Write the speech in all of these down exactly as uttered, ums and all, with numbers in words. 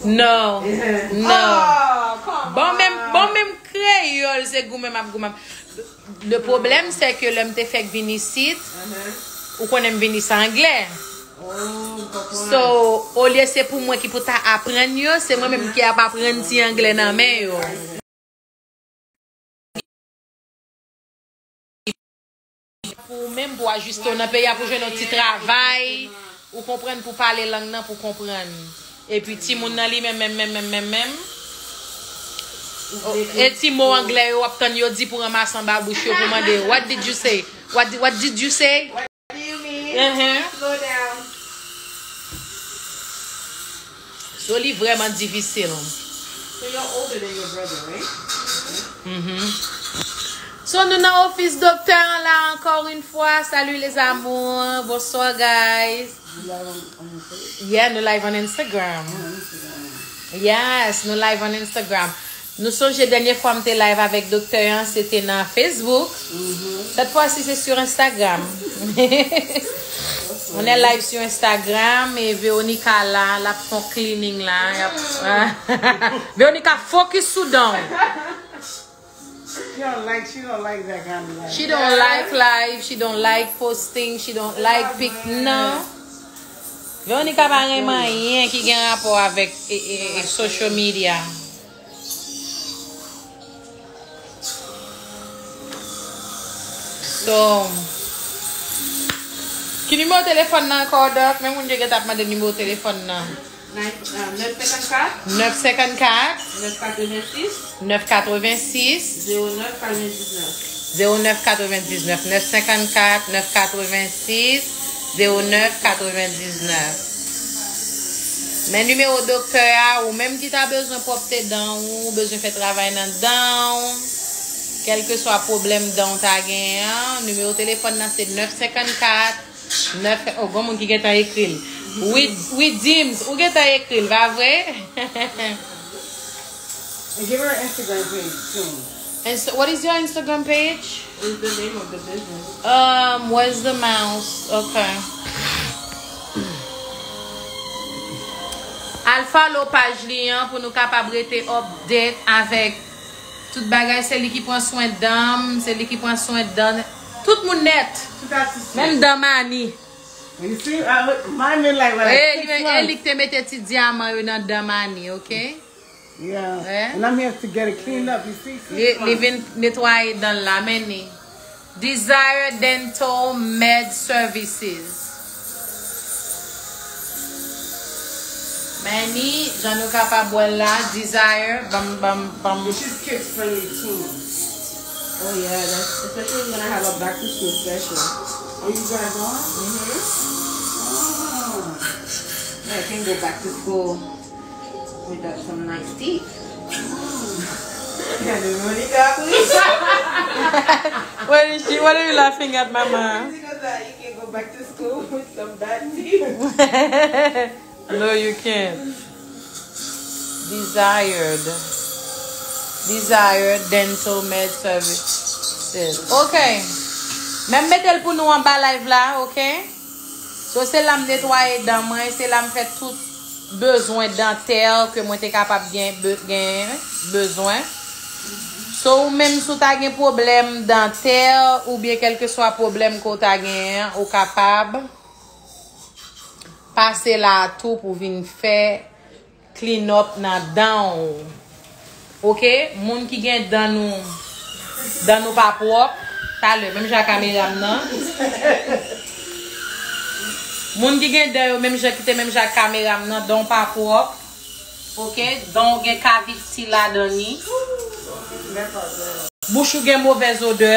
No. No. Oh, come on. Bon, menm, bon, menm kreyòl, se goumen m ap goumen. Le pwoblèm, se ke lè m te fèk vin isit, ou konnen m vin isit anglè. Oh, m konprann. So, olye se pou mwen ki pou ta aprann yo, se mwen menm ki ap aprann ti anglè nan men yo. Pou ou menm, pou ajiste w nan peyi a, pou jwenn yon ti travay, ou konprann, pou pale lang nan, pou konprann. Epi timoun nan li menm, menm, menm, menm, menm, menm. E ti mo anglè yo w ap tann yo di pou ranmase anba bouch yo, pou mande yo, "What did you say? What di- what did you say?" What do you mean? Uh-huh. Slow down. So, li vrèman difisil. So you're older than your brother, right? Mhm. So, nou nan ofis doktè an la, encore une fois. Salut les amours. Bonsoir, guys. You live on, on Facebook? Yeah, nou live on Instagram. On Instagram. Yes, nou live on Instagram. Nou sonje dènye fwa m te live avèk doktè an, se te nan Facebook. Mhm. Cette fois-ci, c'est sur Instagram. On est live sur Instagram e Veronica la, l ap fè yon cleaning la. Y ap- Veronica, focus sou dan w. She don't like, she don't like that kind of life. She don't like live, she don't like posting, she don't like pic, non. Veronica pa renmen anyen ki gen rapò avèk e, e, e, social media. So, ki nimewo telefòn nan ankò, Doc? Men moun yo gentan ap mande nimewo telefòn nan. Nèf, euh, nèf senkannkat. Nèf senkannkat. Nèf katrevensis. Nèf katrevensis. Zéro neuf quatre-vingt-dix-neuf. Zéro neuf quatre-vingt-dix-neuf. Nèf senkannkat, nèf katrevensis, zéro neuf quatre-vingt-dix-neuf. Men nimewo doktè a, ou menm ki ta bezwen pwòpte dan w, ou bezwen fè travay nan dan w, kèlkeswa pwoblèm dan w ta genyen an, nimewo telefòn nan se nèf senkannkat, nèf, oh, gon moun ki gentan ekri l. Wi, Wi Dims, ou gentan ekri l, pa vre? And give her an Instagram page soon. And so, what is your Instagram page? Is the name of the business. Um, where's the mouse? Okay. Al follow paj li an pou nou kapab rete update avèk tout bagay. Se li ki pran swen dan m, se li ki pran swen dan tout moun nèt. Tout atis yo. Menm dan Mani. You see, I, mine been like, like, eh, six months. E li k te mete ti dyaman yo nan dan Mani, ok? Yeah. Eh? And I'm here to get it cleaned up, you see, six months. Li, li vin netwaye dan l la, men ni. Desire Dental Med Services. Men ni, jan nou kapab wè l la, Desire, bam, bam, bam. And she's kids friendly too. Oh yeah, that's, especially we're gonna have a back to school special. Oh, you guys are? Mm-hmm. Oh. Yeah, I can go back to school. We got some nice teeth. Gade Monica, please. What is she, what are you laughing at, mama? Because, uh, you can go back to school with some bad teeth. No, you can't. Desired. Desired Dental Med Services. Ok. Men m mete l pou nou anba live la, ok? So, se la m netwaye dan mwen, se la m fè tout bezwen dantè ke mwen te kapab gen, be- gen bezwen. So, ou menm si w ta gen pwoblèm dantè oubyen kèlkeswa pwoblèm ke w ta genyen an, ou kapab pase la a tou pou vin fè clean up nan dan w. Ok? Moun ki gen dan nou, dan nou pa pwòp, talè, menm jan ak kamera m nan. Moun ki gen dan yo, menm jan, kite menm jan ak kamera m nan, dan w pa pwòp. Ok? Dan w gen kaviti ladan li. Bouch ou gen movèz odè.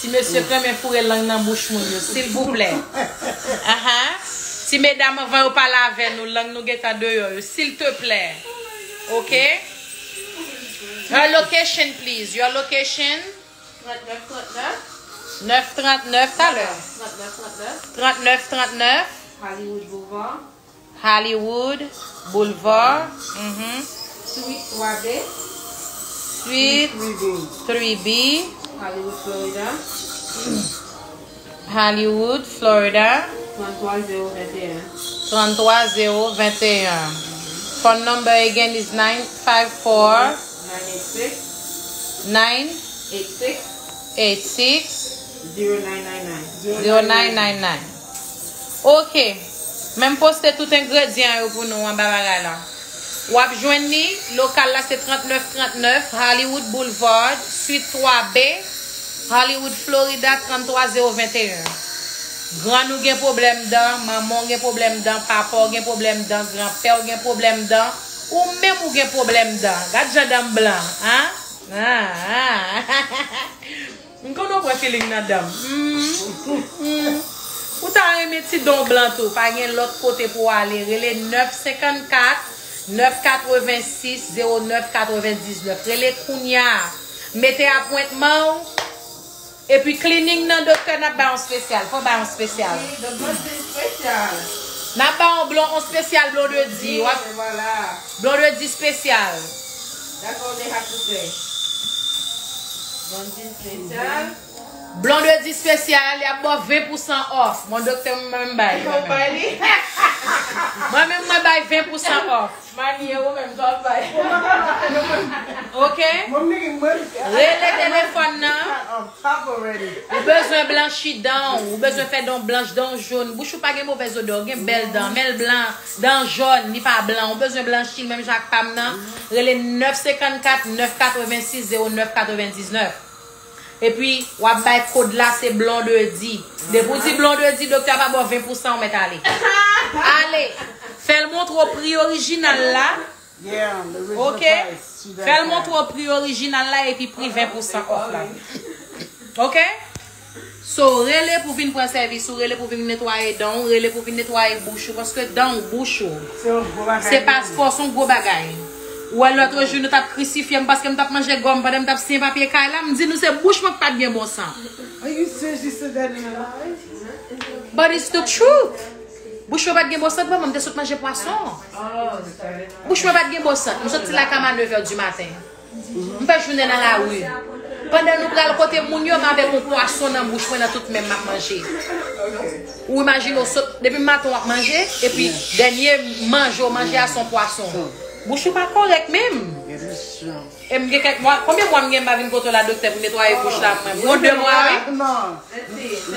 Ti mesye k renmen foure lang nan bouch moun yo, silvouplè. Aha. Ti medam, anvan yo pale avè nou, lang nou gentan deyò yo, silteplè. Ok? Her location, please. Your location? Trannèf trannèf. Nèf trannèf, talè. Trannèf trannèf. Trannèf trannèf. Hollywood Boulevard. Hollywood Boulevard. Mhm. Suite twa B. Suite three B. Hollywood, Florida. Hollywood, Florida. Trannèf zewo venteyen. Trannèf zewo venteyen. Phone number again is nine five four, nine eight six, nine eight six, zero nine nine nine. Zero nine nine nine. Ok. Men m poste tout engredyan yo pou nou anba bagay la. W ap jwenn li, lokal la se trannèf trannèf Hollywood Boulevard, suite twa B, Hollywood, Florida, tranntrwa zewo venteyen. Grann ou gen pwoblèm dan, manman w gen pwoblèm dan, papa w gen pwoblèm dan, granpè w gen pwoblèm dan, ou menm ou gen pwoblèm dan. Gad jan dan m blan, an? Ah, ah. M konnen w pran feeling nan dan m. Mm, mm. Ou ta renmen ti dan w blan tou, pa gen lòt kote pou w ale. Rele nèf senkannkat, nèf katrevensis, zewo nèf katrevendiznèf. Rele kounya. Mete apwentman w. Epi cleaning nan, doktè, n ap ba yon spesyal. Fò ba yon spesyal. Wi, doktè, se spesyal. N ap ba yon blon, yon spesyal blondedi. W ap Wi, vwala. Blondedi spesyal. Dakò, de hat pou fè. Blondedi spesyal. Blondedi spesyal, y ap ba w ven pousan off. Mon doktè, mwen menm bay. Mwen menm, mwen bay ven pousan off. Mami, e ou menm, sa w ap bay. Ok? Mwen, mwen, mwen, Rele telefòn nan. Top already. Ou bezwen blanchi dan w, ou bezwen fè dan w blanch, dan w jòn. Bouch ou pa gen movèz odè, ou gen bèl dan, men l blan, dan jòn, li pa blan. Ou bezwen blanchi l menm jan ak pa m nan. Rele nèf senkannkat, nèf katrevensis, zewo nèf katrevendiznèf. Epi, w ap bay kòd la, se blondedi. Depi w di blondedi, doktè a pa ba w ven pousan, ou mèt ale. Ale. Fè l montre w pri orijinal la. Yeah, the original Ok? Price. She does Fè l that. Montre w pri orijinal la epi pri ven pousan off la. Ok? So, rele pou vin pran sèvis ou, rele pou vin netwaye dan w, rele pou vin netwaye bouch ou, paske dan w, bouch ou, Se yon gwo bagay. Se paspò, se yon gwo bagay. Ou wè lòt jou nou t ap krisifye m paske m t ap manje gòm pandan m t ap siyen papye kay la, m di nou se bouch mwen k pa t gen bon san. Are you seriously said that in a lie? But it's the truth. Bouch mwen pa t gen bon sant, mwen, m te sot manje pwason. Bouch mwen pa t gen bon sant. M soti lakay m a nèv è di maten. M fè jounen nan lari. Pandan nou pral kote moun yo, m avèk yon pwason nan bouch mwen, nan tout men m ap manje. Ou imajine w sot, depi maten w ap manje, epi dènye manje w manje a se yon pwason. Bouch ou pa kòrèk menm. E m gen kèk mwa, konbyen mwa m gen m pa vin kote w la, doktè, pou netwaye bouch la mwen? M gon de mwa, wi. Non.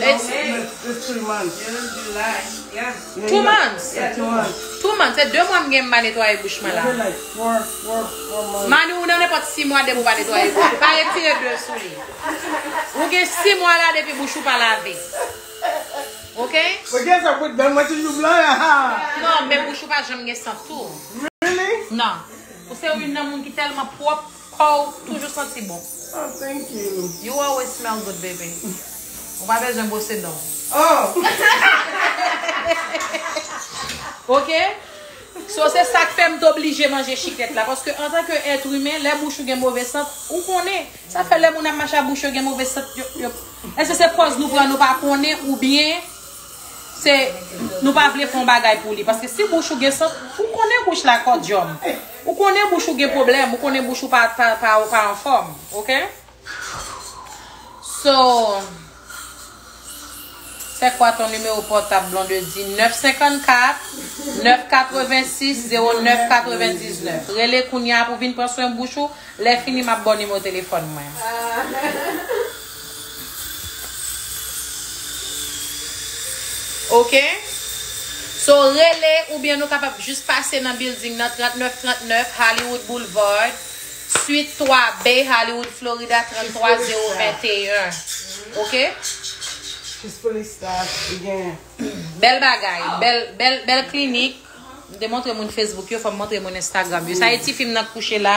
It's, it's three months. June, July. Yeah. Two months. Yeah, two months. Two months. Se de mwa m gen m pa netwaye bouch mwen la. Maybe like four, four, four months. Mani, ou nan nenpòt sis mwa depi w pa netwaye bouch ou. Pa retire de sou li. Ou gen sis mwa la depi bouch ou pa lave. Ok? But guess what? With them, what you do, blanc, ha? Non, men bouch ou pa janm gen sant tou. Really? Non. Ou se youn nan moun ki tèlman pwòp, kò w toujou santi bon. Oh, thank you. You always smell good, baby. Ou pa bezwen bwose dan w. Oh! Ok? So, se sa k fè m t oblije manje chikèt la. Paske, antanke èt imen, lè bouch ou gen move sant, ou konnen. Sa fè lè moun ap mache ak bouch yo gen move sant, yo, yo, èske se pòz nou pran, nou pa konnen, oubyen se nou pa vle fè yon bagay pou li? Paske si bouch ou gen sant, ou konnen bouch la kòdyòm. Ou konnen bouch ou gen pwoblèm, ou konnen bouch ou pa, pa, pa, pa anfòm, ok? So, c'est quoi ton numéro portable, Blondedy? Nèf senkannkat, nèf katrevensis, zewo nèf katrevendiznèf. Rele kounya pou vin pran swen bouch ou. Lè fini, m ap ba w nimewo telefòn mwen. Ok? So, rele oubyen nou kapab jis pase nan building nan, trannèf trannèf Hollywood Boulevard, suite twa B, Hollywood, Florida, tranntrwa zewo venteyen. Ok? She's fully staffed again. Bèl bagay, bèl, bèl, bèl klinik. M te montre moun Facebook yo, fò m montre moun Instagram yo. Sa e ti fi m nan k kouche la.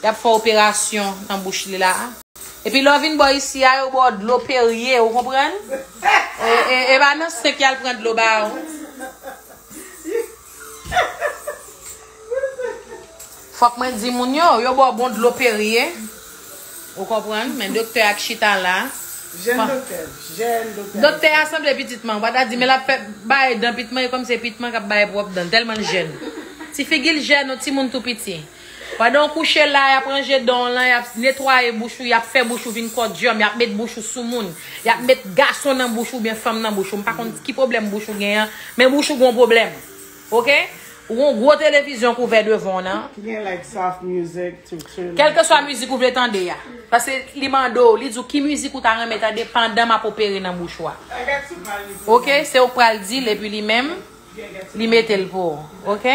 Y ap fè operasyon nan bouch li la. Epi lè w vin bò isi a, yo ba w dlo Perrier, ou konprann? E, e, e pa nan senk y al pran dlo ba w. Fòk mwen di moun yo, yo ba w bon dlo Perrier. Ou konprann? Men doktè a k chita la. Jèn doktè, jèn doktè. Doktè a sanble pitit mwen. Ou pa ta di, men l ap fè bay dan pitit mwen, e kòmsi pitit mwen k ap bay pwòp dan l, tèlman l jèn. Ti figi l jèn, yon timoun tou piti. Pandan w kouche la, y ap ranje dan w lan, y ap netwaye bouch ou, y ap fè bouch ou vin kòdyòm, y ap met bouch ou sou moun, y ap met gason nan bouch ou oubyen fanm nan bouch ou. M pa konn ki pwoblèm bouch ou genyen an, men bouch ou gon pwoblèm. Ok? Ou gon gwo televizyon k ouvè devan w nan. Ki gen, like, soft music to chill. Kèlkeswa mizik ou vle tande a. Paske li mande w, li di w ki mizik ou ta renmen tande pandan m ap opere nan bouch ou a. Ok, se ou k pral di l epi li menm, li mete l pou ou. Ok?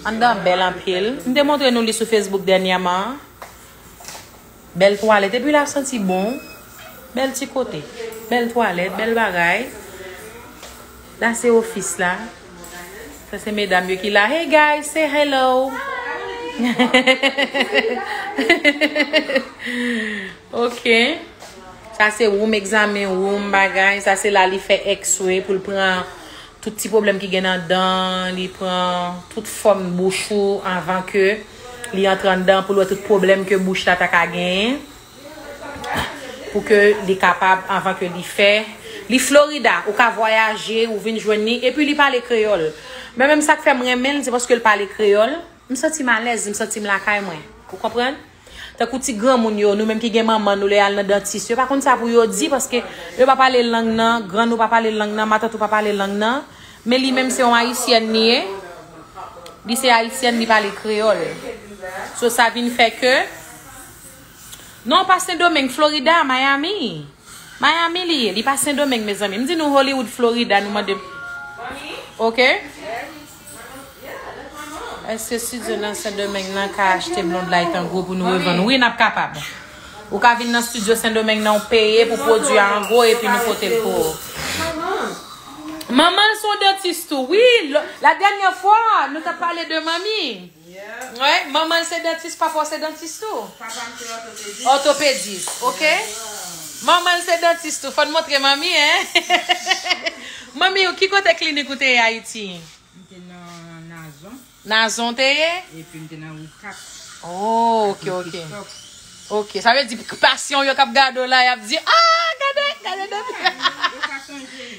Anndan bèl anpil. M te montre nou li sou Facebook dènyèman. Bèl twalèt. Epi l ap santi bon. Bèl ti kote. Bèl twalèt, bèl bagay. La se ofis la. Sa se medam yo ki la. Hey guys, say hello. Ok. Sa se room, examen room, bagay. Sa se la li fè x-ray pou l pran tout ti pwoblèm ki gen nan dan, li pran tout fòm bouch ou anvan ke li antre anndan pou l wè tout pwoblèm ke bouch la ta ka genyen. Pou ke li kapab, anvan ke li fè. Li Florida, ou ka vwayaje, ou vin jwenn li, epi li pale kreyòl. Men menm sa k fè m renmen l, se paske l pale kreyòl. M santi m alèz, m santi m lakay mwen. Ou konprann? Tankou ti granmoun yo, nou menm ki gen manman nou lè y al nan dantis, yo pa konn sa pou yo di paske yo pa pale lang nan, grann ou pa pale lang nan, matant ou pa pale lang nan. Men li menm se yon ayisyèn li ye. Li se ayisyèn, li pale kreyòl. So sa vin fè ke non, pa Sendomeng, Florida, Miami. Miami li ye, li pa Sendomeng, mezanmi. M di nou Hollywood, Florida, nou mande m. Ok? Èske studio nan Sendomeng nan ka achte blond light an gwo pou nou revann? Wi, n ap kapab. Ou ka vin nan studio Sendomeng nan, ou peye pou pwodui a an gwo epi nou pote l pou ou. Manman l se yon dantis tou. Wi, la dènyè fwa, nou t ap pale de manmi. Wi, manman l se dantis, papa w se dantis tou. Papa m se òtopedis. Òtopedis, ok? Manman l se dantis tou. Fò n montre manmi, en? Manmi, ki kote klinik ou te ye Ayiti? M te nan Nazon. Nazon te ye? Epi m te nan Ri kat. Oh, ok, ok. Ok, sa vle di pasyan yo k ap gade w la, y ap di, ah, gade, gade de.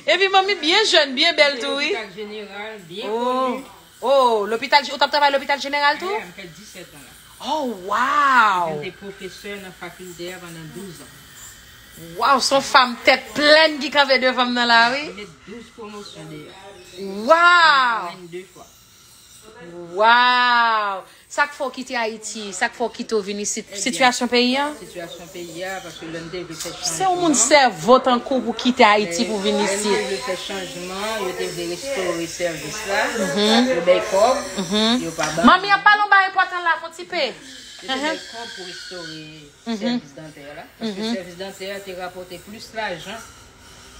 Epi manmi byen jèn, byen bèl tou, wi. Lopital jeneral, byen koni. Oh, lopital, ou t ap travay lopital jeneral tou? Yeah, m fè disèt an la. Oh, wow! Epi m te pwofesè nan fakilte a pandan douz an. Wow, se yon fanm tèt plèn ki kanpe devan m nan la, wi. M met douz pwomosyon deyò. Wow! Marèn de fwa. Wow! Sa k fè w kite Ayiti? Sa k fè w kite w vin isit? Sitiyasyon peyi a? Sitiyasyon peyi a, paske lè m te vle fè chanjman. Se yon moun sèvo tankou w pou kite Ayiti pou vin isit. Lè m te vle fè chanjman, yo te vle restore sèvis la. Yo bay kòb, yo pa ban. Manmi ap pale yon bagay enpòtan la, fon ti pe. Yo te bay kòb pou restore sèvis dantè a la. Paske sèvis dantè a te rapòte plis lajan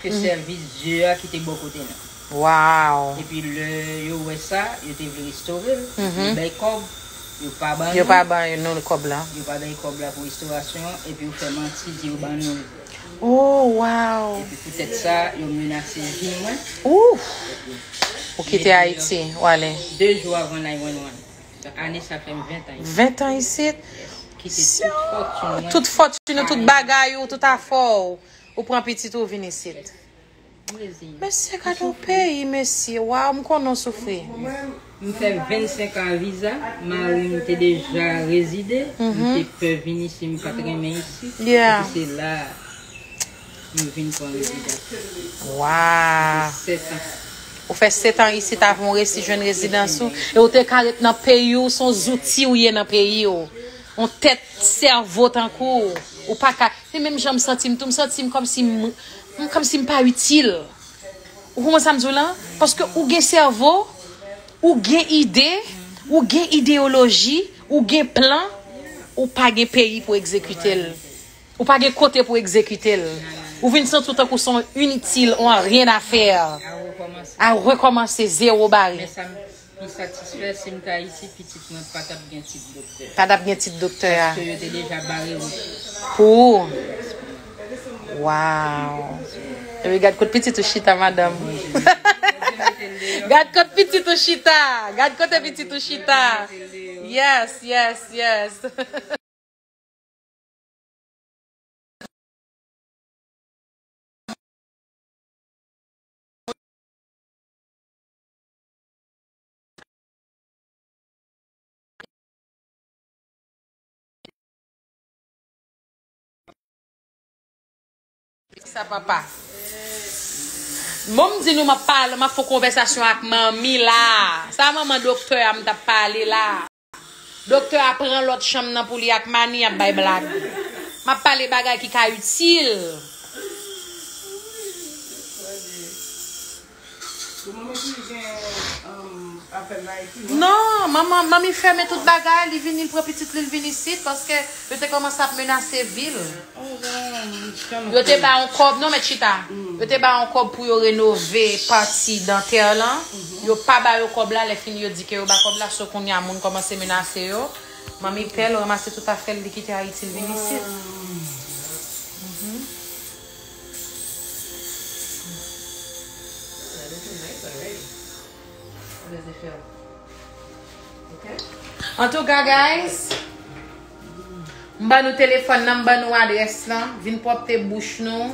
ke sèvis zye a ki te bò kote nou. Wow! Epi lè yo wè sa, yo te vle restore l, yo bay kòb, yo pa ban nou. Yo pa ban nou kòb la. Yo pa bay kòb la pou restorasyon an, epi yo fè manti di yo ban nou l. Oh, wow! Epi poutèt sa, yo menase vi mwen. Ouf! Ou kite Ayiti, w ale. De jou avan nine one one. Ane sa fè m ven tan isit. Ven tan isit? Kite tout fòtin mwen. Tout fòtin ou, tout bagay ou, tout afè w. Ou pran pitit ou vin isit. Mesye, gade yon peyi, mesye. Waw, m konnen w soufri. M fè vennsenk an a viza, mari m te deja rezide, m te pè vin isi, m pa t renmen isi. Yeah. Epi se la a m vin pran rezidans. Waw. Sa fè sèt an. Ou fè sèt an isit avan w resi jwenn rezidans ou. E ou te ka ret nan peyi w, se yon zouti ou ye nan peyi w. Yon tèt sèvo tankou w. Ou pa ka. Se menm jan m santi m tou, m santi m kòmsi m, m kòmsi m pa itil. Ou konprann sa m di w lan? Paske ou gen sèvo, ou gen ide, ou gen ideyoloji, ou gen plan, ou pa gen peyi pou egzekite l. Ou pa gen kote pou egzekite l. Ou vin santi w tankou se yon initil, yon aryen a fè. A rekòmanse. A rekòmanse, zewo bare. Men sa m pi satisfè, si m t Ayiti, pitit mwen pa t ap gen tit doktè. Pa t ap gen tit doktè a. Paske yo te deja bare wout. Pou ou? Waw. Epi gad kot pitit ou chita, madanm. Gad kot pitit ou chita. Gad kote pitit ou chita. Yes, yes, yes. Sa papa. Bon, m di nou, m ap pale, m ap fè yon konvèsasyon ak manmi la. Sa manman doktè a m t ap pale la. Doktè a pran lòt chanm nan pou li ak Mani ap bay blag. M ap pale bagay ki ka itil. Non, manman, manmi fèmen tout bagay, li vini, li pran pitit li, li vin isit, paske yo te kòmanse ap menase vi l. Yo te ba yon kòb, non, men chita. Yo te ba yon kòb pou yo renove pati dantè lan. Yo pa ba yo kòb la, lè fini yo di ke yo ba kòb la, so kounye a moun kòmanse menase yo. Manmi pè l ranmase tout afè l, li kite Ayiti, l vin isit. Antouka, guys, m ban nou telefòn nan, m ban nou adrès lan. Vin pwòpte bouch nou.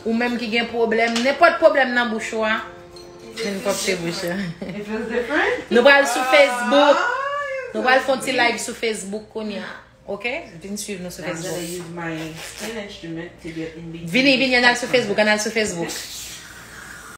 Ou menm ki gen pwoblèm, nenpòt pwoblèm nan bouch ou a, vin pwòpte bouch ou. Nou pral sou Facebook. Nou pral fè yon ti live sou Facebook kounye a. Ok? Vin swiv nou sou Facebook. Vini, vini, ann al sou Facebook, ann al sou Facebook.